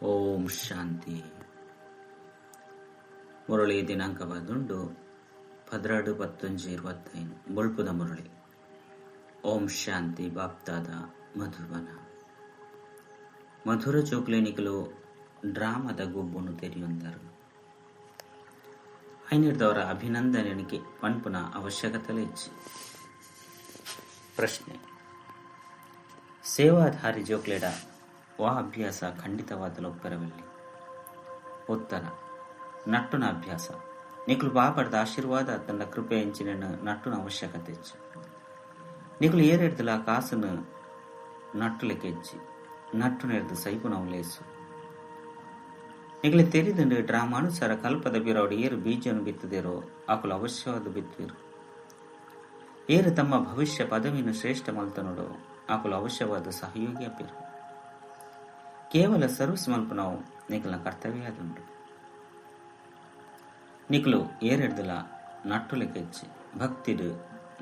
ಓಂ ಶಾಂತಿ. ಮುರಳಿ ದಿನಾಂಕ ಬಂದುಂಡು 12/11/25. ಬೊಳ್ಪುದ ಮುರಳಿ. ಓಂ ಶಾಂತಿ. ಬಾಪ್ತಾದ ಮಧುಬನ. ಮಧುರ ಚೋಕ್ಲೇನಿಕಲು ಡ್ರಾಮದ ಗೊಬ್ಬುನು ತೆರೆಯೊಂದರು. ಐನಿಡ್ದವರ ಅಭಿನಂದನೆಗೆ ಪನ್ಪುನ ಅವಶ್ಯಕತೆ ಇಚ್ಚಿ. ಪ್ರಶ್ನೆ: ಸೇವಾಧಾರಿ ಜೋಕ್ಲೆಡ ವಾ ಅಭ್ಯಾಸ ಖಂಡಿತವಾದಲ ಒಪ್ಪರವಲ್ಲಿ? ಉತ್ತರ: ನಟ್ಟುನ ಅಭ್ಯಾಸ. ನಿಕುಲು ಬಾಬರ್ದ ಆಶೀರ್ವಾದ ತನ್ನ ಕೃಪೆ ಎಂಚಿನ ನಟ್ಟುನ ಅವಶ್ಯಕತೆ ಇಚ್ಚಿ. ನಿಕುಲು ಏರೆಡ್ದಲ ಕಾಸನ್ನು ನಟ್ಟುಲೆಕ್ಕೆ ಹೆಚ್ಚಿ ನಟ್ಟು ನೆರೆದು ಸೈಪುನವು ಲೇಸು. ನಿಕಲೆ ತೆರಿದಂಡು ಡ್ರಾಮಾನುಸಾರ ಕಲ್ಪದ ಬಿರೌಡು ಏರು ಬೀಜವನ್ನು ಬಿತ್ತದಿರೋ ಆಕುಲು ಅವಶ್ಯವಾದ ಬಿತ್ತುವಿರು. ಏರು ತಮ್ಮ ಭವಿಷ್ಯ ಪದವಿಯನ್ನು ಶ್ರೇಷ್ಠ ಮಲ್ತನೋಡು ಆಕುಲು ಅವಶ್ಯವಾದ ಸಹಯೋಗಿ ಅಪ್ಪಿರು. ಕೇವಲ ಸರ್ವಿಸ್ ಮಲ್ಪನವು ನಿಕಲ್ನ ಕರ್ತವ್ಯ ಆದುಂಡು. ನಿಕಲು ಏರೆಡ್ದಲ ನಟ್ಟುಲೆಕ್ಕೆ ಹೆಚ್ಚಿ ಭಕ್ತಿಡು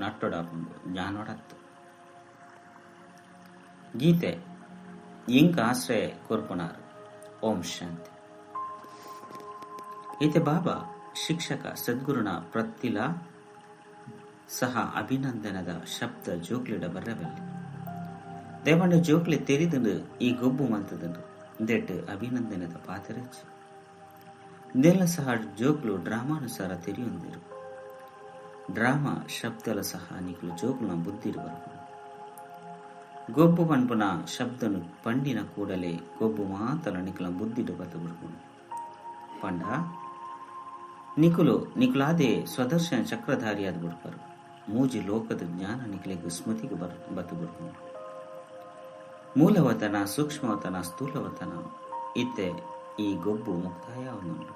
ನಟ್ಟೊಡಾಪುಂಡು ಜ್ಞಾನೊಡತ್ತು. ಗೀತೆ ಇಂಕ ಆಶ್ರಯ ಕೊರ್ಪುನಾರು. ಓಂ ಶಾಂತಿ. ಈತೆ ಬಾಬಾ ಶಿಕ್ಷಕ ಸದ್ಗುರುನ ಪ್ರತಿಲ ಸಹ ಅಭಿನಂದನದ ಶಬ್ದ ಜೋಕ್ಲಿಡ ಬರ್ರಬಲ್ಲಿ. ದೇವಂಡ ಜೋಕ್ಲಿ ತೆರಿದಂಡು ಈ ಗೊಬ್ಬು ಮಲ್ತದಂಡು ದೆಟ್ಟು ಅಭಿನಂದನದ ಪಾತ್ರಚ್ಚು. ಇದೆಲ್ಲ ಸಹ ಜೋಕ್ಲು ಡ್ರಾಮಾನುಸಾರ ತೆರೆಯೊಂದಿರು. ಡ್ರಾಮಾ ಶಬ್ದಲ ಸಹ ನಿಕ್ಲು ಜೋಕ್ಲುನ ಬುದ್ಧಿರು ಬರ್ಪುಂಡು. ಗೊಬ್ಬು ಪನ್ಪುನ ಶಬ್ದನು ಪಂಡಿನ ಕೂಡಲೇ ಗೊಬ್ಬು ಮಾತಲ ನಿಕ್ಲ ಬುದ್ಧಿಡು ಬತ್ತು ಬಿಡ್ಪುಂಡು. ಪಂಡ ನಿಕುಲು ನಿಕುಲಾದೆ ಸ್ವದರ್ಶನ ಚಕ್ರಧಾರಿಯಾದ ಬಿಡ್ಪರು. ಮೂಜಿ ಲೋಕದ ಜ್ಞಾನ ನಿಕ್ಲೆಗ್ ಸ್ಮೃತಿಗೆ ಬತ್ತು ಬಿಡ್ಪುಂಡು. ಮೂಲವತನ, ಸೂಕ್ಷ್ಮವತನ, ಸ್ಥೂಲವತನ ಇತ್ತೆ ಈ ಗೊಬ್ಬು ಮುಕ್ತಾಯ ಉಂಡು.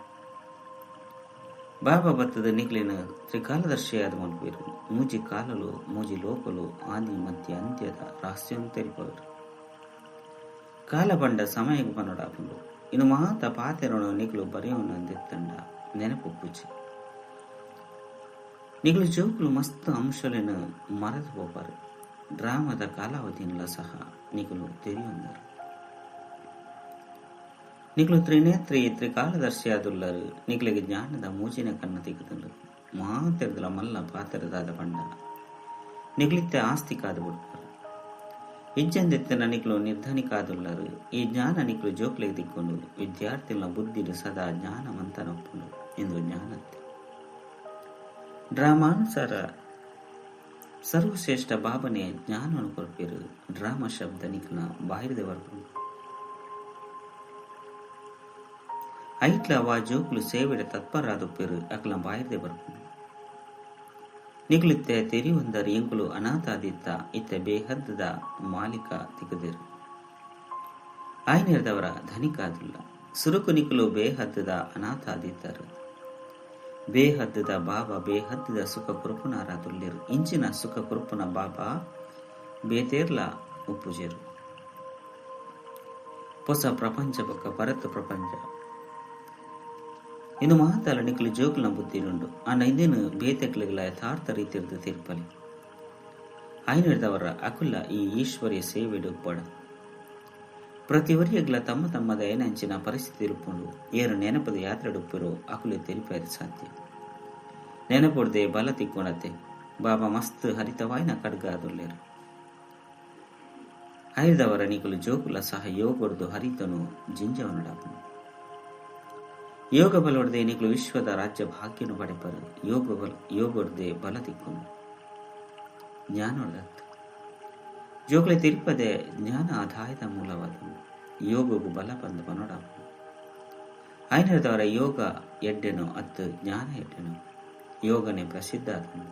ಬಾಬಾ ಬತ್ತದ ನಿಕ್ಲಿನ ತ್ರಿಕಾಲದರ್ಶಿಯಾದ ಮಲ್ಪೇರು. ಮೂಜಿ ಕಾಲಲು ಮೂಜಿ ಲೋಕಲು ಆದಿ ಮಧ್ಯ ಅಂತ್ಯದ ರಹಸ್ಯವನ್ನು ತೆರಿಪವರು. ಕಾಲ ಬಂಡ ಸಮಯ ಪನ್ನೊಡಾಪುಂಡು. ಇನ್ನು ಮಾತ ಪಾತೆರನು ನಿಕ್ಲು ಬರೆಯವನು ಅಂದೆತ್ತಂಡ ನೆನಪು ಪೂಜೆ. ನಿಕ್ಲು ಜೋಕುಲು ಮಸ್ತ್ ಅಂಶలను ಮರೆತು ಪೋಪಾರು. ಡ್ರಾಮದ ಕಾಲಾವಧಿನಲ ಸಹ ನಿಕುಲು ತೆರೆಯೊಂದರು. ನಿಕ್ಲು ತ್ರಿನೇತ್ರಿ ತ್ರಿಕಾಲದರ್ಶಿಯಾದುಲ್ಲರು. ನಿಕ್ಲಿಗೆ ಜ್ಞಾನದ ಮೂಜಿನ ಕಣ್ಣ ತಿಕ್ಕುದುಂಡು. ಮಾತೆರ್ದಲ ಮಲ್ಲ ಪಾತೆರದಾದ ಪಂಡ ನಿಕ್ಲಿತ್ತೆ ಆಸ್ತಿ ಕಾದು ಬಿಡ್ಪಾರು. ಇಜ್ಜಂದೆತ್ತನ ನಿಕ್ಲು ನಿರ್ಧನಿಕಾದುಲ್ಲರು. ಈ ಜ್ಞಾನ ನಿಕ್ಲು ಜೋಕ್ಲಿಗೆ ತಿಕ್ಕೊಂಡು ವಿದ್ಯಾರ್ಥಿಗಳ ಬುದ್ಧಿಡು ಸದಾ ಜ್ಞಾನ ಮಂತನೊಪ್ಪುಂಡು ಎಂದು ಜ್ಞಾನತ್ತೆ. ಡ್ರಾಮಾನುಸಾರ ಸರ್ವಶ್ರೇಷ್ಠ ಬಾಬನೇ ಜ್ಞಾನವನ್ನು ಕೊರ್ಪಿರು. ಡ್ರಾಮಾ ಶಬ್ದ ನಿಕ್ನ ಬಾಹಿರದ ಬರ್ಪುಂಡು. ಐಟ್ಲ ವಾ ಜೋಕುಲು ಸೇವೆಡ ತತ್ಪರಾದುಪ್ಪಿರು ಅಕ್ಲ ಬಾಯಿರ್ದೆ ಬರ್ಪುಂಡು. ನಿಗುಲಿತ್ತೆ ತೆರಿಯೊಂದರ್ ಎಂಕುಲು ಅನಾಥಾದಿತ್ತ ಇತ್ತೆ ಬೇಹದ್ದದ ಮಾಲೀಕ ತಿಕ್ಕದಿರು. ಆಯ್ನೆರ್ದವರ ಧನಿಕಾದುಲ್ಲ. ಸುರುಕು ನಿಕುಲು ಬೇಹದ್ದದ ಅನಾಥಾದಿತ್ತರು. ಬೇಹದ್ದದ ಬಾಬಾ ಬೇಹದ್ದದ ಸುಖ ಕುರುಪುನಾರ ತುಲ್ಲಿರು. ಇಂಚಿನ ಸುಖ ಕುರುಪುನ ಬಾಬಾ ಬೇತೇರ್ಲ ಉಪ್ಪುಜೇರು. ಹೊಸ ಪ್ರಪಂಚ ಬೊಕ್ಕ ಪರತ್ತು ಪ್ರಪಂಚ ಇನ್ನು ಮಾತಲ್ಲ ನಿಕ್ಲು ಜೋಕ್ಲನ ಬುದ್ಧಿನುಂಡು. ಆಂಡ ಇಂದೇನು ಬೇತೆಕ್ಲಿಗಳ ಯಥಾರ್ಥ ರೀತಿರ್ದು ತೀರ್ಪಲಿ. ಆಯ್ನಿಡ್ದವರ ಅಕುಲ್ಲ ಈ ಈಶ್ವರಿಯ ಸೇವೆಡು ಉಪ್ಪಡ. ಪ್ರತಿವರಿಯಗ್ಲ ತಮ್ಮ ತಮ್ಮದ ಏನಂಚಿನ ಪರಿಸ್ಥಿತಿ ಇರುಪುಂಡು. ಏರು ನೆನಪದ ಯಾತ್ರೆಡುಪ್ಪಿರೋ ಅಕುಲೆ ತೆರಿಪಾರಿ ಸಾಧ್ಯ. ನೆನಪುಡ್ದೆ ಬಲ ತಿಕ್ಕೊಣತೆ ಬಾಬಾ ಮಸ್ತ್ ಹರಿತವಾಯಿನ ಖಡ್ಗ ಅದುಲ್ಲೇರು. ಐದವರ ನಿಕುಲು ಜೋಕುಲ ಸಹ ಯೋಗೊಡ್ದು ಹರಿತನು ಜಿಂಜವನಡಾಪುಂಡು. ಯೋಗ ಬಲೊಡ್ದೆ ನಿಕುಲು ವಿಶ್ವದ ರಾಜ್ಯ ಭಾಗ್ಯನು ಪಡೆಪರು. ಯೋಗೊಡ್ದೆ ಬಲ ತಿಕ್ಕೊಂಡು ಜ್ಞಾನೊಡ್ದತ್ತು. ಜೋಕುಲೆ ತಿರುಪದೆ ಜ್ಞಾನ ಆದಾಯದ ಮೂಲವಾದ ಯೋಗವು ಬಲ ಬಂದು ಪನೊಡಾಪುಂಡು. ಐನರದವರ ಯೋಗ ಎಡ್ಡೆನೋ ಅತ್ತು ಜ್ಞಾನ ಎಡ್ಡೆನೋ ಯೋಗನೇ ಪ್ರಸಿದ್ಧ ಆದನು.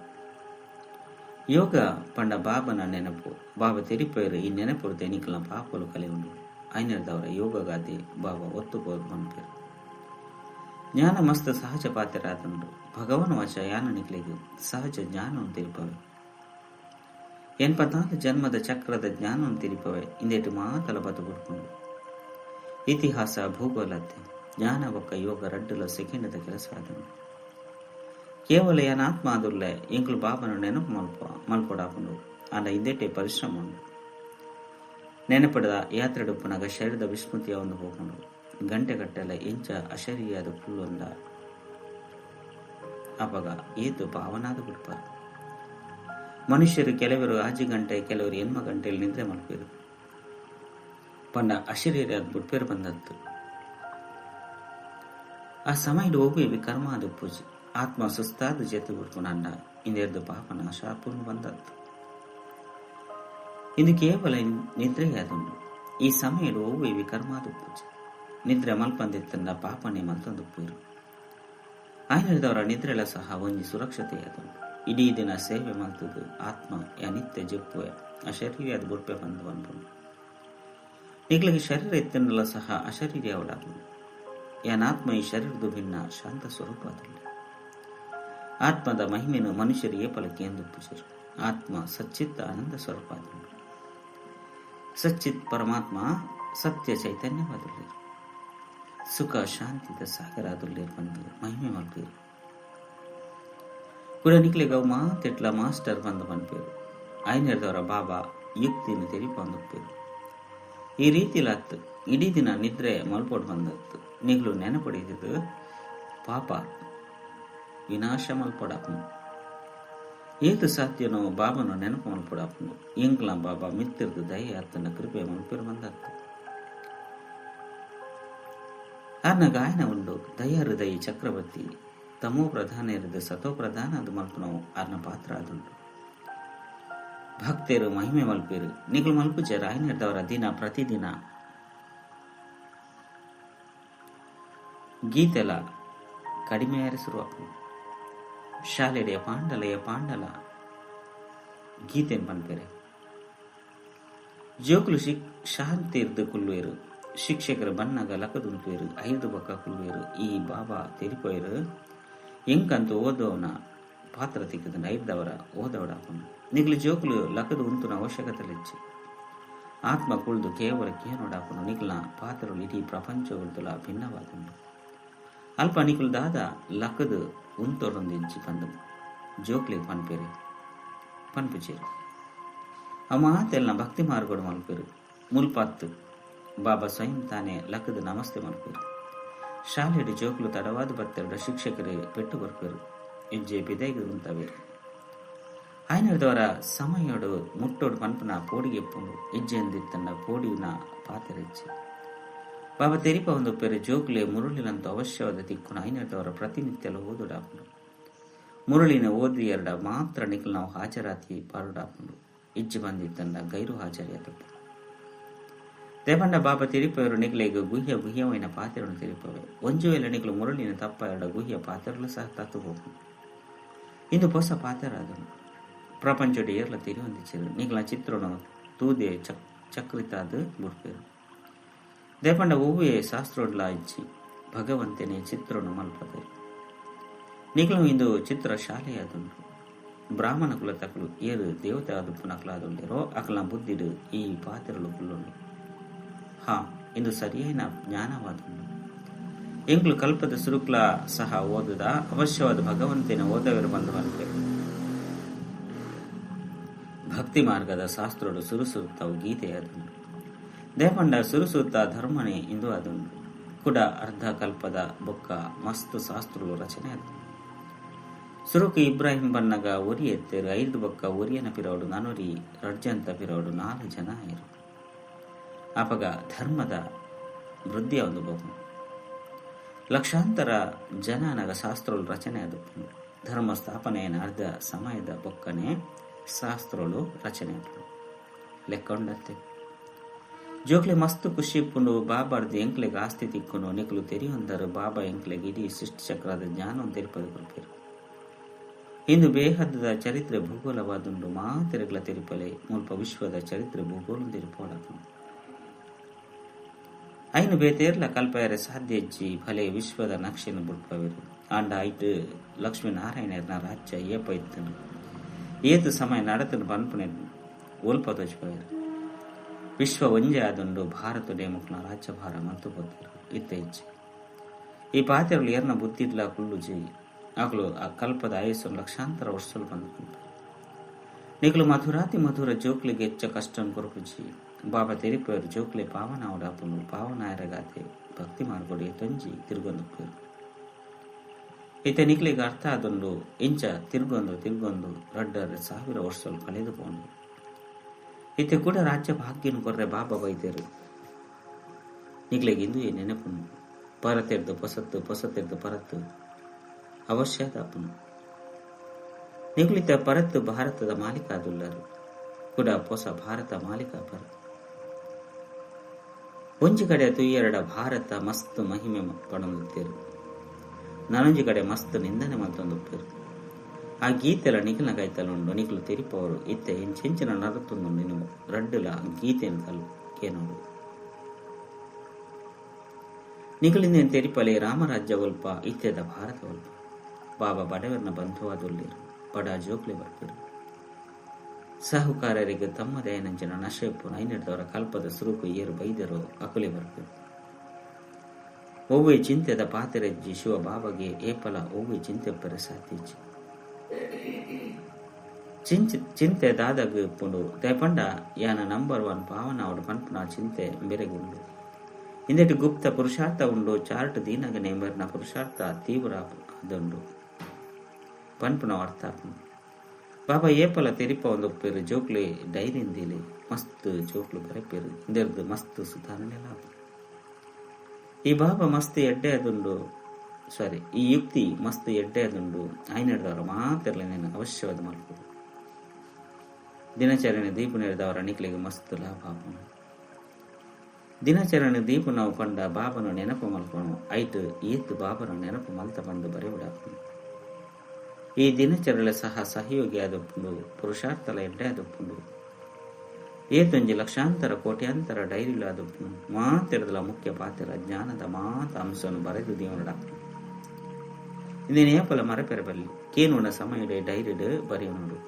ಯೋಗ ಪಂಡ ಬಾಬನ ನೆನಪು. ಬಾಬಾ ತೆರಿಪೇರು ಈ ನೆನಪುಡ್ದೆ ನಿಕಲ್ನ ಪಾಪಲು ಕಲಿಯುಂಡು. ಐನರದವರ ಯೋಗಗಾದೆ ಬಾಬಾ ಒತ್ತು ಪನ್ಪೇರು. ಜ್ಞಾನ ಮಸ್ತ್ ಸಹಜ ಪಾತ್ರರಾದುಂಡು. ಭಗವನ್ ವಾಚ ಯಾನ ನಿಕ್ಲಿಗೆ ಸಹಜ ಜ್ಞಾನವನ್ನು ತಿರುಪವೆ. 84 ಜನ್ಮದ ಚಕ್ರದ ಜ್ಞಾನವನ್ನು ತಿರುಪವೆ. ಇಂದೇಟು ಮಾತಲ ಬತು ಬಿಡ್ಕೊಂಡು ಇತಿಹಾಸ ಭೂಗೋಲತ್ತೆ ಜ್ಞಾನ ಬೊಕ್ಕ ಯೋಗ ರಡ್ಡುಲ ಸೆಕೆಂಡದ ಕೆಲಸ ಆದನು. ಕೇವಲ ಯಾನಾತ್ಮ ಆದುಲ್ಲೆ ಎಂಕುಲು ಬಾಬನ ನೆನಪು ಮಲ್ಪೊಡಾಪುಂಡು. ಆಂಡ ಇಂದೇಟೆ ಪರಿಶ್ರಮ ಉಂಡು. ನೆನಪಡದ ಯಾತ್ರೆಡುಪ್ಪುನಾಗ ಶರೀರದ ವಿಸ್ಮೃತಿಯ ಒಂದು ಹೋಗುಂಡು. ಗಂಟೆಗಟ್ಟಲೆ ಎಂಚ ಅಶರೀರಿಯಾದ ಕುಲ್ಲೊಂದ ಅಪಗ ಏತು ಪಾವನಾದ ಬಿಡ್ಪಾರು. ಮನುಷ್ಯರು ಕೆಲವರು 6 ಗಂಟೆ, ಕೆಲವರು 8 ಗಂಟೆಯಲ್ಲಿ ನಿದ್ರೆ ಮಲ್ಪೇರು ಪಂಡ ಅಶರೀರಿಯಾದ ಬುಡ್ಪೇರು ಬಂದತ್ತು. ಆ ಸಮಯದ ಒಬ್ಬ ವಿಕರ್ಮ ಅದು ಪೂಜೆ ಆತ್ಮ ಸುಸ್ತಾದ ಜೇತು ಬಿಡ್ಪುನಂಡ ಇಂದೆರ್ದು ಪಾಪ ನಾಶಾಪೂರ್ಣ ಬಂದತ್ತು. ಇಂದು ಕೇವಲ ನಿದ್ರೆಯಾದುಂಡು. ಈ ಸಮಯದ ಒವ್ವೆ ವಿಕರ್ಮಾದ ಪೂಜೆ ನಿದ್ರೆ ಮಲ್ಪಂದಿತ್ತಂಡ ಪಾಪನೆ ಮಲ್ತಂದು ಪೂರು. ಆಯ್ನದವರ ನಿದ್ರೆಲ ಸಹ ಒಂಜಿ ಸುರಕ್ಷತೆಯಾದುಂಡು. ಇಡೀ ದಿನ ಸೇವೆ ಮಲ್ತದು ಆತ್ಮ ಅನಿತ್ಯ ಜಪ್ಪುವೆ ಅಶರೀರಿಯಾದ ಬುಡ್ಪೆ ಬಂದು ಬಂದ್ಪುಂಡು. ನಿಗ್ಲಿಗೆ ಶರೀರ ಇತ್ತಂಡಲ ಸಹ ಅಶರೀರಿ ಅವಳಾಗುಂಡು. ಯಾನಾತ್ಮ ಈ ಶರೀರದ ಭಿನ್ನ ಶಾಂತ ಸ್ವರೂಪ ಅದುಂಡು. ಆತ್ಮದ ಮಹಿಮೆಯನ್ನು ಮನುಷ್ಯರು ಏಪಲಕ್ಕೆ ಎಂದು ಪೂಜರು. ಆತ್ಮ ಸಚ್ಚಿತ್ ಆನಂದ ಸ್ವರೂಪ ಅದುಂಡು. ಸಚ್ಚಿತ್ ಪರಮಾತ್ಮ ಸತ್ಯ ಚೈತನ್ಯವಾದುಳ್ಳೇರು. ಸುಖ ಶಾಂತಿದ ಸಾಗರ ಅದುಳ್ಳೇರು ಬಂದು ಮಹಿಮೆ ಮಲ್ಪೇರು. ಕೂಡ ನಿಕ್ಲೆಗವು ಮಾತೆಟ್ಲ ಮಾಸ್ಟರ್ ಬಂದು ಪನ್ಪೇರು. ಐನರ್ದವರ ಬಾಬಾ ಯುಕ್ತಿನ ತೆರಿಪ ಬಂದುಪ್ಪೇರು. ಈ ರೀತಿಲತ್ತು ಇಡೀ ದಿನ ನಿದ್ರೆ ಮಲ್ಪೋಡ್ ಬಂದತ್ತು ನಿಗ್ಲು ನೆನಪಡಿದ್ದು ಪಾಪ ವಿನಾಶ ಮಲ್ಪಡಾಪುಂಡು. ಏತು ಸಾಧ್ಯನೋ ಬಾಬನು ನೆನಪು ಮಲ್ಪಡಾಪುಂಡು. ಎಂಕ್ಲ ಬಾಬಾ ಮಿತ್ತಿರ್ದು ದಯ ಅತ್ತನ ಕೃಪೆ ಮಲ್ಪಿರು ಬಂದತ್ತು. ಆರ್ನ ಗಾಯನ ಉಂಡು ದಯ ಹೃದಯ ಚಕ್ರವರ್ತಿ ತಮೋ ಪ್ರಧಾನ ಇರದು ಸತೋ ಪ್ರಧಾನ ಅದು ಮಲ್ಪನವು ಆರ್ನ ಪಾತ್ರ ಅದುಂಡು. ಭಕ್ತರು ಮಹಿಮೆ ಮಲ್ಪೇರು. ನಿಗ್ಲು ಮಲ್ಪುಜೆ ರಾಯನಿರ್ದವರ ದಿನ ಪ್ರತಿದಿನ ಗೀತೆಲ ಕಡಿಮೆ ಶುರುವಾಪುಂಡು. ಶಾಲೆಡೆಯ ಪಾಂಡಲೆಯ ಪಾಂಡಲ ಗೀತೆನ್ ಪನ್ಪೇರೆ. ಜೋಕುಲು ಶಾಂತಿ ಇರ್ದು ಕುಲ್ಲುವೇರು. ಶಿಕ್ಷಕರು ಬನ್ನಗ ಲಕದುಂತುವೇರು. 5 ಬಕ್ಕ ಕುಲ್ಲುವೇರು. ಈ ಬಾಬಾ ತೆರಿಪೋಯರು ಎಂಕಂತೂ ಓದವನ ಪಾತ್ರ ತಿಕ್ಕದ ಐದವರ ಓದವಡಾಪುಂಡು. ನಿಗ್ಲು ಜೋಕುಲು ಲಕದು ಉಂತುನ ಅವಶ್ಯಕತೆ ಹೆಚ್ಚು. ಆತ್ಮ ಕುಳ್ದು ಕೇವಲ ಕೇನೋಡಾಪುಂಡು. ನಿಗ್ಲ ಪಾತ್ರಗಳು ಇಡೀ ಪ್ರಪಂಚಗುಳ್ದುಲ ಭಿನ್ನವಾದುಂಡು. ಅಲ್ಪ ನಿಕುಲು ದಾದ ಲಕದು ಉಂತೊಡೊಂದಿಂಚಿ ಪಂದು ಜೋಕ್ಲಿಗೆ ಪನ್ಪೇರು ಪನ್ಪುಚೇರು. ಆ ಮಾತೆಲ್ಲ ಭಕ್ತಿ ಮಾರ್ಗೋಡು ಮಲ್ಪೇರು. ಮುಲ್ಪತ್ತು ಬಾಬಾ ಸ್ವಯಂ ತಾನೇ ಲಕದು ನಮಸ್ತೆ ಮಲ್ಪೇರು. ಶಾಲೆಡು ಜೋಕುಲು ತಡವಾದ ಬತ್ತೆರಡ ಶಿಕ್ಷಕರು ಪೆಟ್ಟು ಕೊರ್ಪೇರು. ಇಜ್ಜೆ ಬಿದೈಗೆ ಉಂತವೇರು. ಆಯ್ನದವರ ಸಮಯೋಡು ಮುಟ್ಟೋಡು ಪನ್ಪುನ ಪೋಡಿಗೆ ಎಪ್ಪುಂಡು. ಇಜ್ಜೆಂದಿತ್ತಂಡ ಪೋಡಿನ ಪಾತೆರೆಚ್ಚಿ ಬಾಬಾ ತೆರಿಪ ಒಂದು ಪೇರು ಜೋಕುಲೆ ಮುರುಳಿನಂತೂ ಅವಶ್ಯವಾದ ತಿಕ್ಕುನ ಐನದವರ ಪ್ರತಿನಿತ್ಯಲು ಓದುಡಾಪುಂಡು. ಮುರುಳಿನ ಓದಿ ಎರಡ ಮಾತ್ರ ನಿಖಲ್ ನಾವು ಹಾಜರಾತಿ ಪಾರುಡಾಪುಂಡು. ಇಜ್ಜು ಬಂದಿತ್ತಂಡ ಗೈರು ಹಾಜರಿಯ ತಪ್ಪು. ದೇಪಂಡ ಬಾಬಾ ತೆರಿಪವರು ನಿಕ್ಲೆಗ್ ಗುಹ್ಯ ಗುಹ್ಯమైన ಪಾತ್ರವನ್ನು ತೆರಿಪವೆ. ಒಂಜು ವೇಳೆ ನಿಕ್ಲು ಮುರುಳಿನ ತಪ್ಪ ಎರಡ ಗುಹ್ಯ ಪಾತ್ರಗಳು ಸಹ ತತ್ತು ಹೋಗು. ಇಂದು ಹೊಸ ಪಾತ್ರ ಅದನು ಪ್ರಪಂಚೋಡಿ ಏರ್ಲ ತೆರಿಯೊಂದಿಚ್ಚರು. ನಿಕ್ಲ ಚಿತ್ರನು ತೂದೆ ಚಕ್ರಿತಾದ ಬುಡ್ಪೇರು. ದೇಪಂಡ ಒವ್ವೇ ಶಾಸ್ತ್ರೋಡ್ಲ ಇಚ್ಚಿ ಭಗವಂತನೇ ಚಿತ್ರನು ಮಲ್ಪದರು. ನಿಕ್ಲು ಇಂದು ಚಿತ್ರ ಶಾಲೆಯಾದುಂಟು. ಬ್ರಾಹ್ಮಣ ಕುಲ ತಕಲು ಏರು ದೇವತೆ ಆದುಪ್ಪು ನಕಲಾದುಂಡಿರೋ ಅಕಲ ಬುದ್ಧಿಡು ಈ ಪಾತ್ರಗಳು ಕುಲ್ಲುಂಡು. ಹಾ, ಇಂದು ಸರಿಯಾದ ಜ್ಞಾನವಾದುಂಡು. ಎಂಕ್ಲು ಕಲ್ಪದ ಸುರುಕ್ಲ ಸಹ ಓದುದ ಅವಶ್ಯವಾದ ಭಗವಂತನ ಓದವರು ಬಂದು ಬಂದ್ಪೇರು. ಭಕ್ತಿ ಮಾರ್ಗದ ಶಾಸ್ತ್ರೋಡು ಸುರುಸುರುತ್ತವು ಗೀತೆಯಾದುಂಡು. ದೇಪಂಡ ಸುರುಸುತ್ತ ಧರ್ಮನೇ ಇಂದು ಅದುಂಡು. ಕೂಡ ಅರ್ಧ ಕಲ್ಪದ ಬೊಕ್ಕ ಮಸ್ತ್ ಶಾಸ್ತ್ರಗಳು ರಚನೆ ಅದು. ಸುರುಕು ಇಬ್ರಾಹಿಂ ಬನ್ನಗ ಒರಿ ಎತ್ತೇರು. 5 ಬೊಕ್ಕ ಒರಿಯನ ಪಿರವಡು ನಾನೊರಿ ರಡ್ಜಂತ ಪಿರವಡು 4 ಜನ ಆಯರು. ಆಪಗ ಧರ್ಮದ ವೃದ್ಧಿಯ ಒಂದು ಬಹು ಲಕ್ಷಾಂತರ ಜನನಗ ಶಾಸ್ತ್ರಗಳು ರಚನೆ ಅದು. ಧರ್ಮ ಸ್ಥಾಪನೆಯ ಅರ್ಧ ಸಮಯದ ಬೊಕ್ಕನೆ ಶಾಸ್ತ್ರಗಳು ರಚನೆ ಆದವು ಲೆಕ್ಕೊಂಡತ್ತೆ. ಜೋಕ್ಲೆ ಮಸ್ತ್ ಖುಷಿ ಇಪ್ಪುಂಡು. ಬಾಬಾರ್ದು ಎಂಕ್ಲೆಗ್ ಆಸ್ತಿ ತಿಕ್ಕುನು ನಿಕ್ಲು ತೆರಿಯೊಂದರು. ಬಾಬಾ ಎಂಕ್ಲೆಗ್ ಇಡೀ ಸೃಷ್ಟಿ ಚಕ್ರದ ಜ್ಞಾನ ತೆರಿಪದು ಕೊರ್ಪೇರು. ಇಂದು ಬೇಹದ್ದದ ಚರಿತ್ರೆ ಭೂಗೋಲವಾದುಂಡು. ಮಾತೆರೆಗ್ಲ ತೆರಿಪಲೆ ಮುಲ್ಪ ವಿಶ್ವದ ಚರಿತ್ರೆ ಭೂಗೋಲ ತೆರಿಪೋಡಕು. ಐನು ಬೇತೇರ್ಲ ಕಲ್ಪಯರೆ ಸಾಧ್ಯ ಇಜ್ಜಿ. ಭಲೆ ವಿಶ್ವದ ನಕ್ಷೆಯನ್ನು ಬುಡ್ಪವೇರು. ಆಂಡ ಐಟು ಲಕ್ಷ್ಮೀನಾರಾಯಣನ ರಾಜ್ಯ ಏಪ ಇತ್ತನು ಏತು ಸಮಯ ನಡತನು ಪನ್ಪುನೆ ಒಲ್ಪ ತೋಚ್ಪವೇರು. ವಿಶ್ವ ಒಂಜೆ ಆದುಂಡು. ಭಾರತ ನೇಮುಕ್ನ ರಾಜ್ಯಭಾರ ಮಂತು ಪೋತೇರು ಇತ್ತ ಇಜ್ಜಿ. ಈ ಪಾತೆರುಲು ಏರ್ನ ಬುದ್ಧಿಡ್ಲ ಕುಳ್ಳುಜಿ ಅಕಲು ಆ ಕಲ್ಪದ ಆಯಸ್ಸು ಲಕ್ಷಾಂತರ ವರ್ಷలు ಬಂದು. ನಿಕ್ಲು ಮಧುರಾತಿ ಮಧುರ ಜೋಕ್ಲಿಗೆ ಹೆಚ್ಚ ಕಷ್ಟ ಕೊರಪುಜಿ. ಬಾಬಾ ತೆರಿಪೇರು ಜೋಕ್ಲೆ ಪಾವನ ಅವಡಾಪುಂಡು. ಪಾವನಾಯರಗಾತೆ ಭಕ್ತಿ ಭಕ್ತಿ ಮಾರ್ಗೊಡು ಏತೊಂಜಿ ತಿರುಗೊಂದುಪ್ಪೆರ್. ಇತ್ತೆ ನಿಕ್ಲೆಗ್ ಅರ್ಥ ಆದುಂಡು ಇಂಚ ತಿರುಗೊಂದು ತಿರುಗೊಂದು ರಡ್ಡರೆ ಸಾವಿರ ವರ್ಷೊಲು ಕಳೆದು ಪೋಂಡು. ಇತ್ತೆ ಕುಡ ರಾಜ್ಯ ಭಾಗ್ಯನ್ ಕೊರ್ರೆ ಬಾಬಾ ಬೈದೆರ್. ನಿಕ್ಲೆಗ್ ಇಂದುಯೇ ನೆನೆಪುಂಡು. ಪರತೆರ್ದ್ ಪೊಸತ್ ಪೊಸತೆರ್ದ್ ಪರತ್ ಅವಶ್ಯ ಆಪುಂಡು. ನಿಕುಲು ಇತ್ತೆ ಪರತ್ ಭಾರತದ ಮಾಲೀಕ ಆದುಲ್ಲರ್. ಕುಡ ಪೊಸ ಭಾರತ ಮಾಲೀಕ ಆಪರ್. ಒಂಜಿ ಕಡೆ ತೂಯೆರ್ಡ ಭಾರತ ಮಸ್ತ್ ಮಹಿಮೆ ಪಡೊಂದಿತ್ತೆರ್. ನನೊಂಜಿ ಕಡೆ ಮಸ್ತ್ ನಿಂದನೆ ಮಲ್ತೊಂದುಪ್ಪೆರ್. ಆ ಗೀತೆಲ ನಿಕಲ್ನ ಕೈತಲ್ ಉಂಡು. ನಿಕುಲು ತೆರಿಪವರು. ಇತ್ತೆ ಎಂಚೆಂಚಿನ ನಡತೊಂದುಂಡು ರಡ್ಡುಲ ಗೀತೆನ್ ಕೇನೊಡು. ನಿಕುಲು ಇಂದೆನ್ ತೆರಿಪಲೆ ರಾಮರಾಜ್ಯ ಒಲ್ಪ ಇತ್ತೆದ ಭಾರತ ಒಲ್ಪ. ಬಾಬಾ ಬಡವರ್ನ ಬಂಧುವಾದುಲ್ಲೆರ್. ಬಡ ಜೋಕ್ಲೆ ಬರ್ಪೆರ್. ಸಾಹುಕಾರರಿಗೆ ತಮ್ಮದೇ ಆಯಿನಂಚಿನ ನಶೆ ಉಪ್ಪುನು. ಐನೆಡ್ದವರ ಕಲ್ಪದ ಸುರುಕು ಏರ್ ಬೈದೆರೋ ಅಕುಲೇ ಬರ್ಪೆರ್. ಒವ್ವೇ ಚಿಂತೆದ ಪಾತೆರಜ್ಜಿ ಶಿವ ಬಾಬಾಗೆ ಏಪಲ ಒವ್ವೇ ಚಿಂತೆ ಉಪ್ಪೆರೆ ಸಾಧ್ಯ ಇಜ್ಜಿ. ಚಿಂತೆ ದಾದಾಗ್ ಉಪ್ಪುಂಡು ದಾಯೆ ಪಂಡ ಯಾನ್ ನಂಬರ್ ಒನ್ ಪಾವನ ಆವೊಡು ಪನ್ಪುನ ಚಿಂತೆ ಇಂಬೆರೆಗ್ ಉಂಡು. ಇಂದೆಟ್ ಗುಪ್ತ ಪುರುಷಾರ್ಥ ಉಂಡು. ಚಾರ್ಟ್ ದೀನಗನೆ ಇಂಬೆರ್ನ ಪುರುಷಾರ್ಥ ತೀವ್ರ ಆದುಂಡು ಪನ್ಪುನವು ಅರ್ಥ ಆಪುಂಡು. ಬಾಬಾ ಏಪಲ ತೆರಿಪಾವೊಂದು ಉಪ್ಪೆರ್ ಜೋಕ್ಲೆ ಡೈರಿನ್ ದೀಲೆ ಮಸ್ತ್ ಜೋಕ್ಲು ಬರೆಪೆರ್. ಇಂದೆರ್ದ್ ಮಸ್ತ್ ಸುಧಾರಣೆಲ ಆಪುಂಡು. ಈ ಬಾಬಾ ಮಸ್ತ್ ಎಡ್ಡೆ ಆದುಂಡು ಸಾರಿ ಈ ಯುಕ್ತಿ ಮಸ್ತ್ ಎಡ್ಡೆ ಆದುಂಡು. ಆಯಿನೆಡ್ದವರ ಮಾತೆರ್ಲ ಇಂದೆನ್ ಅವಶ್ಯವಾದ್ ಮಲ್ಪೊಡು. ದಿನಚರಣೆ ದೀಪುನೆಡ್ದವರ ನಿಕ್ಲೆಗ್ ಮಸ್ತ್ ಲಾಭ ಆಪುಂಡು. ದಿನಚರಣೆ ದೀಪುನವು ಪಂಡ ಬಾಬಾನ ನೆನಪು ಮಲ್ಪುನವು. ಐಟ್ ಏತ್ ಬಾಬಾನ ನೆನಪು ಮಲ್ತ ಪಂದ್ ಬರೆವೊಡಾಪುಂಡು. ಈ ದಿನಚರಣೆ ಸಹ ಸಹಯೋಗಿ ಆದುಪ್ಪುಂಡು. ಪುರುಷಾರ್ಥಲ ಎಡ್ಡೆ ಆದುಪ್ಪುಂಡು. ಏತೊಂಜಿ ಲಕ್ಷಾಂತರ ಕೋಟ್ಯಾಂತರ ಡೈರಿಲು ಆದುಪ್ಪುಂಡು. ಮಾತೆರ್ದಲ ಮುಖ್ಯ ಪಾತೆರ ಜ್ಞಾನದ ಮಾತ ಅಂಶವನ್ನು ಬರೆದು ದೀವೊನೊಡಾಪುಂಡು. ಇಂದೆನ್ ಏಪಲ ಮರಪೆರೆ ಬಲ್ಲಿ. ಕೇನುನ ಸಮಯಡ್ ಡೈರಿಡ್ ಬರೆಯೊನೊಡು.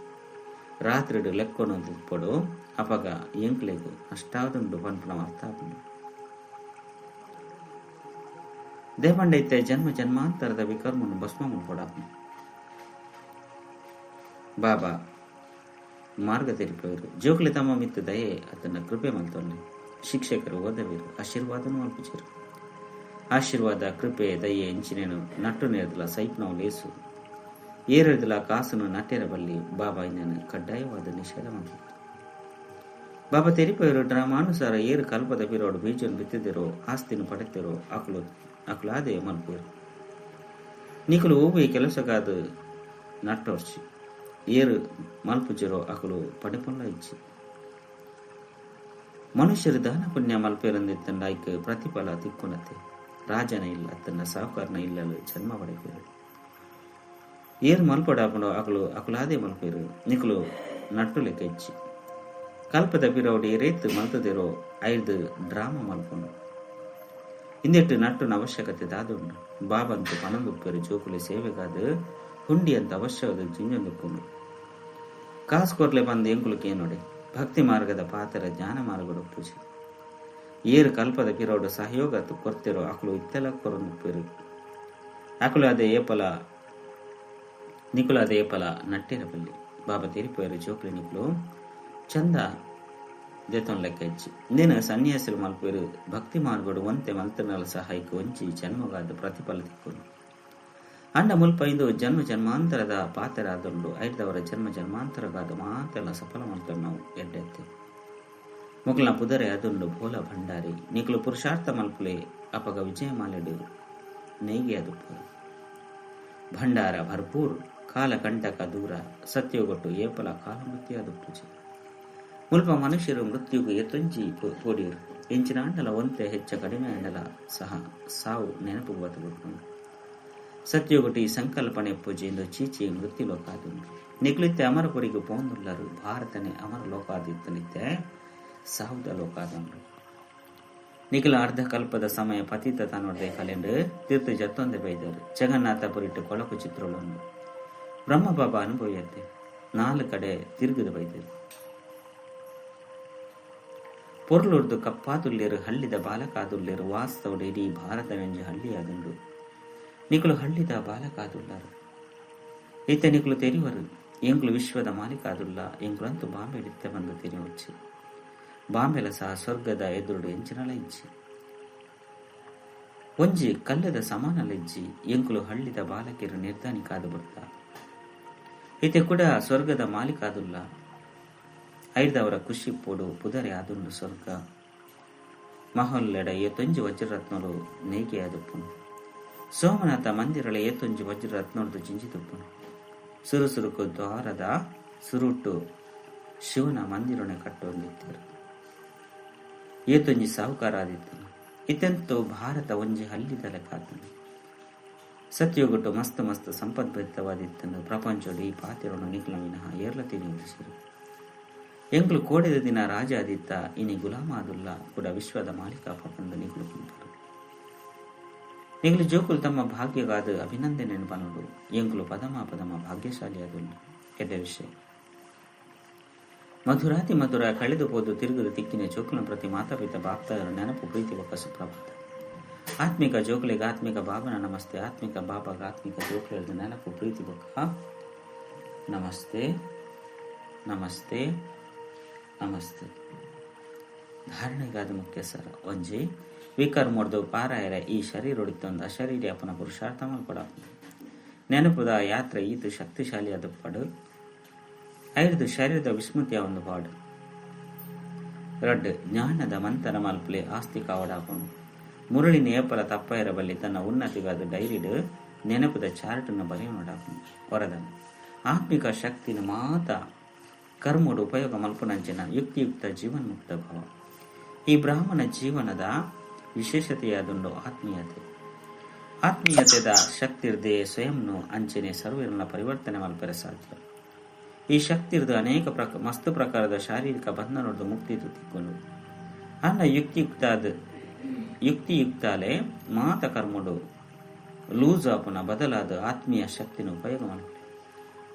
ರಾತ್ರಿಡ್ ಲೆಕ್ಕೊನೊಂದು ಉಪ್ಪೊಡು. ಅಪಗ ಎಂಕ್ಲೆಗ್ ನಷ್ಟಾದುಂಡು ಪನ್ಪುನವು ಅರ್ಥ ಆಪುಂಡು. ದಾಯೆ ಇತ್ತೆ ಜನ್ಮ ಜನ್ಮಾಂತರದ ವಿಕರ್ಮನ್ ಭಸ್ಮ ಮಲ್ಪೊಡಾಪುಂಡು. ಬಾಬಾ ಮಾರ್ಗ ತೆರಿಪೆರ್. ಜೋಕ್ಲೆ ತಮ್ಮ ಮಿತ್ತ್ ದಯೆ ಅತ್ತಂಡ ಕೃಪೆ ಮಲ್ತೊನ್ಲೆ. ಶಿಕ್ಷಕರು ಓದವೆರ್. ಆಶೀರ್ವಾದನು ಮಲ್ಪುಜೆರ್. ಆಶೀರ್ವಾದ ಕೃಪೆ ದಯೆ ಇಂಚಿನೆನ್ ನಟ್ಟುನೆರ್ದಲ ಸೈಪುನವು ಲೇಸು. ಏರೆರ್ದಲ ಕಾಸುನು ನಟ್ಟೆರೆ ಬಲ್ಲಿ. ಬಾಬಾ ಇಂದೆನ್ ಕಡ್ಡಾಯವಾದ್ ನಿಷೇಧ ಮಲ್ತೆರ್. ಬಾಬಾ ತೆರಿಪೆರ್ ಡ್ರಾಮಾನುಸಾರ ಏರ್ ಕಲ್ಪದ ಪಿರವುಡು ಬೀಜನ್ ಬಿತ್ತುದೆರೋ ಆಸ್ತಿನ್ ಪಡೆತೆರೋ ಅಕುಲಾದೇ ಮಲ್ಪುವೆರ್. ನಿಕುಲು ಒವ್ವೇ ಕೆಲಸಗಾದ್ ನಟ್ಟೊರ್ಚಿ. ಏರ್ ಮಲ್ಪುಜೆರೋ ಅಕುಲು ಪಡೆಪುನಲ ಇಜ್ಜಿ. ಮನುಷ್ಯರು ದಾನ ಪುಣ್ಯ ಮಲ್ಪೆರಂದಿತ್ತಂಡ ಐಕ್ ಪ್ರತಿಫಲ ತಿಕ್ಕುನತೆ. ರಾಜನ ಇಲ್ಲ ಅತ್ತಂಡ ಸಾಹುಕಾರನ ಇಲ್ಲಲ್ ಜನ್ಮ ಪಡೆಪೆರ್. ಏರ್ ಮಲ್ಪೊಡಾಪುಂಡೋ ಅಕುಲು ಅಕುಲಾದೇ ಮಲ್ಪುವೆರ್. ನಿಕುಲು ನಟ್ಟುಲೆಕ್ಕ ಇಜ್ಜಿ. ಕಲ್ಪದ ಪಿರವುಡು ಏರೇತ್ ಮಲ್ತುದೆರೋ ಐರ್ದ್ ಡ್ರಾಮ ಮಲ್ಪುಂಡು. ಇಂದೆಟ್ ನಟ್ಟುನ ಅವಶ್ಯಕತೆ ದಾದ ಉಂಡು. ಬಾಬಂತು ಪನೊಂದುಪ್ಪೆರ್ ಜೋಕುಲೆ ಸೇವೆಗಾದ್ ಹುಂಡಿ ಅಂತ್ ಅವಶ್ಯವಾದ್ ಜಿಂಜೊಂದುಪ್ಪುಂಡು. ಕಾಸ್ ಕೊರ್ಲೆ ಪಂದ್ ಎಂಕುಲು ಕೇನೊಡೆ. ಭಕ್ತಿ ಮಾರ್ಗದ ಪಾತೆರ ಜ್ಞಾನ ಮಾರ್ಗಡ್ ಉಪ್ಪುಜಿ. ಏರ್ ಕಲ್ಪದ ಪಿರವುಡು ಸಹಯೋಗ ಕೊರ್ತೆರೋ ಅಕುಲು ಇತ್ತೆಲ ಕೊರೊಂದುಪ್ಪೆರ್. ಅಕುಲಾದೆ ಏಪಲ ನಿಕುಲಾದೆ ಏಪಲ ನಟ್ಟೆರೆ ಬಲ್ಲಿ. ಬಾಬಾ ತೆರಿಪುವೆರ್ ಜೋಕ್ಲೆ ನಿಕುಲು ಚಂದ ದೆತೊನ್ಲೆಕ್ಕ ಇಜ್ಜಿ. ಇಂದೆನ್ ಸನ್ಯಾಸಿಲು ಮಲ್ಪುವೆರ್. ಭಕ್ತಿ ಮಾರ್ಗಡ್ ಒಂತೆ ಮಲ್ತುಂಡಲ ಸಹ ಐಕ್ ಒಂಜಿ ಜನ್ಮಗಾದ್ ಪ್ರತಿಫಲ ತಿಕ್ಕುಂಡು. ಆಂಡ ಮುಲ್ಪ ಇಂದು ಜನ್ಮ ಜನ್ಮಾಂತರದ ಪಾತೆರ ಆದುಂಡು. ಐಡ್ದವರ ಜನ್ಮ ಜನ್ಮಾಂತರಗಾದ್ ಮಾತೆರ್ಲ ಸಫಲ ಮಲ್ತೊನ್ನವು ಎಡ್ಡೆತ್ತೆ. ಮೊಕಲ್ನ ಪುದರೇ ಆದುಂಡು ಭೋಲಾ ಭಂಡಾರಿ. ನಿಕುಲು ಪುರುಷಾರ್ಥ ಮಲ್ಪುಲೆ ಅಪಗ ವಿಜಯಮಾಲೆಡ್ ನೇಯ್ಗೆ ಆದುಪ್ಪುವರ್. ಭಂಡಾರ ಭರ್ಪೂರ್ ಕಾಲ ಕಂಟಕ ದೂರ ಸತ್ಯೊಗೊಟ್ಟು ಏಪಲ ಕಾಲ ಮೃತ್ಯು ಆದುಪ್ಪುಜಿ. ಮುಲ್ಪ ಮನುಷ್ಯರು ಮೃತ್ಯುಗು ಏತೊಂಜಿ ಪೋಡ್ಯೆರ್. ಎಂಚಿನ ಆಂಡಲ ಒಂತೆ ಹೆಚ್ಚ ಕಡಿಮೆ ಆಂಡಲ ಸಹ ಸಾವು ನೆನಪುಗು ಬತ್ತ್ ಬುಡ್ಪುಂಡು. ಸತ್ಯೊಗೊಟ್ಟು ಈ ಸಂಕಲ್ಪನೆ ಉಪ್ಪುಜಿ ಇಂದು ಚೀಚಿ ಮೃತ್ಯು ಲೋಕ ಆದುಂಡು. ನಿಕುಲು ಇತ್ತೆ ಅಮರಪುರಿಗ್ ಪೋವೊಂದುಲ್ಲರ್. ಭಾರತನೆ ಅಮರ ಲೋಕ ಆದಿತ್ತ್ಂಡ ಇತ್ತೆ ಸಾವುದ ಲೋಕ ಆದುಂಡು. ನಿಕುಲು ಅರ್ಧ ಕಲ್ಪದ ಸಮಯ ಪತಿತ ತನೊಡ್ದೆ ಕಲೆಂಡ್ ತಿರ್ತ್ ಜತ್ತೊಂದೆ ಬೈದೆರ್. ಜಗನ್ನಾಥಪುರಿಟ್ ಕೊಳಕು ಚಿತ್ರೊಲು ಉಂಡು. ಬ್ರಹ್ಮ ಬಾಬಾ ಅನುಭವಿಯತ್ತೆ. ನಾಲ್ ಕಡೆ ತಿರುಗುದು ಬೈದೆರ್. ಪೊರ್ಲುರ್ದು ಕಪ್ಪಾದುಲ್ಲೆರ್. ಹಳ್ಳಿದ ಬಾಲಕಾದುಲ್ಲೆರ್. ವಾಸ್ತವಡ್ ಇಡೀ ಭಾರತವೇ ಒಂಜಿ ಹಳ್ಳಿಯಾದುಂಡು. ನಿಕುಲು ಹಳ್ಳಿದ ಬಾಲಕಾದುಲ್ಲರ್. ಇತ್ತೆ ನಿಕುಲು ತೆರಿವರ್. ಎಂಕುಲು ವಿಶ್ವದ ಮಾಲೀಕಾದುಲ್ಲ. ಎಂಕುಲಂತೂ ಬಾಂಬೆಡ್ ಇತ್ತೆ ಪಂದ್ ತೆರಿಯೊಡ್ಚಿ. ಬಾಂಬೆಲ ಸಹ ಸ್ವರ್ಗದ ಎದುರುಡು ಎಂಚಿನಲ ಇಜ್ಜಿ. ಒಂಜಿ ಕಲ್ಲುದ ಸಮಾನಲಿಜ್ಜಿ ಎಂಕುಲು ಹಳ್ಳಿದ ಬಾಲಕಿಯರು ನಿರ್ಧಾನಿಕಾದ ಬುಡ್ತ ಇತ್ತೆ ಕೂಡ ಸ್ವರ್ಗದ ಮಾಲೀಕಾದುಲ್ಲ ಐರ್ದವರ ಖುಷಿ ಪೋಡು ಪುದರೆ ಆದುಂಡು ಸ್ವರ್ಗ ಮಹಲ್ಲೆಡ ಏತೊಂಜಿ ವಜ್ರರತ್ನಲು ನೇಯ್ಗೆಯಾದುಪ್ಪುನು ಸೋಮನಾಥ ಮಂದಿರಳ ಏತೊಂಜಿ ವಜ್ರರತ್ನೊಡ್ದು ಜಿಂಜಿದುಪ್ಪುನು ಸುರು ಸುರುಕು ದ್ವಾರದ ಸುರುಟು ಶಿವನ ಮಂದಿರನೆ ಕಟ್ಟೊಂದಿತ್ತರು ಏತೊಂಜಿ ಸಾಹುಕಾರ ಆದಿತ್ತನು ಇತ್ತೆಂತೂ ಭಾರತ ಒಂಜಿ ಹಲ್ಲಿದ ಲೆಕ್ಕಾತನು ಸತ್ಯುಗುಟ್ಟು ಮಸ್ತ್ ಮಸ್ತ್ ಸಂಪದ್ಭರಿತವಾದಿತ್ತನು ಪ್ರಪಂಚೋಡು ಈ ಪಾತಿರೊಡು ನಿಖಲ ವಿನಃ ಏರ್ಲ ತಿಳಿಸಿರು ಎಂಕ್ಲು ಕೋಡೆದ ದಿನ ರಾಜ ಆದಿತ್ತ ಇನಿ ಗುಲಾಮಾದುಲ್ಲ ಕೂಡ ವಿಶ್ವದ ಮಾಲೀಕ ಪಂದು ನಿಖಲು ಕುಂತರು ನಿಗ್ಲು ಜೋಕುಲು ತಮ್ಮ ಭಾಗ್ಯಗಾದ ಅಭಿನಂದನೆ ಪನೋಡು ಎಂಕ್ಲು ಪದಮ ಪದಮ ಭಾಗ್ಯಶಾಲಿ ಆದುಲ್ಲ ಎಡ್ಡೆ ವಿಷಯ ಮಧುರಾತಿ ಮಧುರ ಕಳೆದು ಹೋದು ತಿರುಗದು ತಿಕ್ಕಿನ ಜೋಕುಲ ಪ್ರತಿ ಮಾತಾಪಿತ ಬಾಪ್ತಾಯರ ನೆನಪು ಪ್ರೀತಿ ಬೊಕ್ಕ ಸುಪ್ರಭಾತ. ಆತ್ಮಿಕ ಜೋಕುಲಿಗೆ ಆತ್ಮಿಕ ಬಾಬನ ನಮಸ್ತೆ. ಆತ್ಮಿಕ ಬಾಬಾಗ ಆತ್ಮಿಕ ಜೋಕುಲಿಗೆ ನೆನಪು ಪ್ರೀತಿ ಬೊಕ್ಕ ನಮಸ್ತೆ ನಮಸ್ತೆ ನಮಸ್ತೆ. ಧಾರಣೆಗಾದ ಮುಖ್ಯ ಸರ ಒಂಜಿ ವಿಕರ್ಮೊಡ್ದು ಪಾರಾಯರ ಈ ಶರೀರೊಡಿತ್ತೊಂದು ಅಶರೀರಿ ಅಪನ ಪುರುಷಾರ್ಥ ಮಲ್ಪಡ ನೆನಪುದ ಯಾತ್ರೆ ಈತು ಶಕ್ತಿಶಾಲಿಯಾದ ಪಡು ಐದು ಶರೀರದ ವಿಸ್ಮೃತಿಯ ಒಂದು ಪಾಡು. ರಡ್ಡು ಜ್ಞಾನದ ಮಂಥನ ಮಲ್ಪಲೆ ಆಸ್ತಿ ಕಾವಡಾಪುಂಡು ಮುರಳಿ ನೇಪಲ ತಪ್ಪಯರ ಬಲ್ಲಿ ತನ್ನ ಉನ್ನತಿಗಾದ ಡೈರಿಡ್ ನೆನಪುದ ಚಾರ್ಟನ್ನು ಬರೆಯೋಣಾಪುಂಡು ವರದನ ಆತ್ಮಿಕ ಶಕ್ತಿನ ಮಾತ ಕರ್ಮೋಡು ಉಪಯೋಗ ಮಲ್ಪುನಂಚಿನ ಯುಕ್ತಿಯುಕ್ತ ಜೀವನ್ಮುಕ್ತ ಭಾವ. ಈ ಬ್ರಾಹ್ಮಣ ಜೀವನದ ವಿಶೇಷತೆಯಾದುಂಡು ಆತ್ಮೀಯತೆ. ಆತ್ಮೀಯತೆದ ಶಕ್ತಿರ್ದೆ ಸ್ವಯಂನು ಅಂಚನೆ ಸರ್ವರನ್ನ ಪರಿವರ್ತನೆ ಮಲ್ಪೆರೆ ಸಾಧ್ಯ. ಈ ಶಕ್ತಿರ್ದು ಅನೇಕ ಮಸ್ತು ಪ್ರಕಾರದ ಶಾರೀರಿಕ ಬಂಧನದ ಮುಕ್ತಿ ತಿಕ್ಕೊಂಡು ಅನ್ನ ಯುಕ್ತಿಯುಕ್ತಾಲೆ ಮಾತ ಕರ್ಮಡು ಲೂಸ್ ಆಪುನ ಬದಲಾದ ಆತ್ಮೀಯ ಶಕ್ತಿನ ಉಪಯೋಗ ಮಲ್ಪಲೆ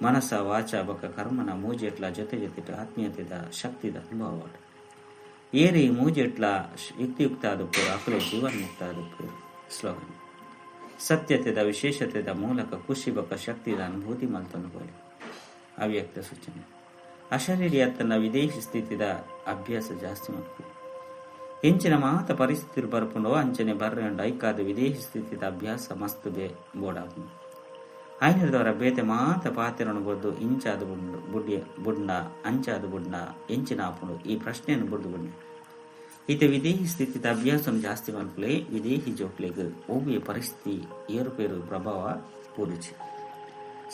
ಮನಸ ವಾಚ ಬಕ ಕರ್ಮನ ಮೂಜೆಟ್ಲ ಜೊತೆ ಜೊತೆ ಆತ್ಮೀಯತೆದ ಶಕ್ತಿದ ಅನುಭವ ಏರಿ ಮೂಜೆಟ್ಲ ಯುಕ್ತಿಯುಕ್ತ ಆದುಪ್ಪುರು ಅಕುಲೆ ಜೀವನ್ಮುಕ್ತ ಆದುಪ್ಪುರು. ಸ್ಲೋಗನ್ ಸತ್ಯತೆದ ವಿಶೇಷತೆದ ಮೂಲಕ ಖುಷಿ ಬೊಕ್ಕ ಶಕ್ತಿದ ಅನುಭೂತಿ ಮಲ್ತೊಂದು ಬೋಲೆ. ಅವ್ಯಕ್ತ ಸೂಚನೆ ಅಶರೀರಿಯ ತನ್ನ ವಿದೇಶಿ ಸ್ಥಿತಿದ ಅಭ್ಯಾಸ ಜಾಸ್ತಿ ಮಲ್ಪು. ಎಂಚಿನ ಮಾತ ಪರಿಸ್ಥಿತಿ ಬರ್ಪುಂಡೋ ಅಂಚನೆ ಬರ್ರೆಂಡು ಐಕಾದ ವಿದೇಶಿ ಸ್ಥಿತಿದ ಅಭ್ಯಾಸ ಮಸ್ತ್ ಬೇ ಬೋಡಾಪುಂಡು. ಆಯ್ನದವರ ಬೇತೆ ಮಾತ ಪಾತಿರನು ಬೊದ್ದು ಇಂಚಾದ ಬುಂಡು ಬುಡ್ಡಿ ಬುಡ್ಡ ಅಂಚಾದ ಬುಡ್ಡ ಎಂಚಿನ ಆಪುಂಡು ಈ ಪ್ರಶ್ನೆಯನ್ನು ಬುಡ್ದು ಬುಡ್ಡೆ. ಈತ ವಿದೇಹಿ ಸ್ಥಿತಿದ ಅಭ್ಯಾಸ ಜಾಸ್ತಿ ಮಲ್ಪಲೆ ವಿದೇಹಿ ಜೋಕ್ಲೆಗ್ ಒವ್ವೆ ಪರಿಸ್ಥಿತಿ ಏರುಪೇರು ಪ್ರಭಾವ ಪೂರಿಚಿ.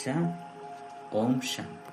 ಚ ಓಂ ಶಾಂತಿ.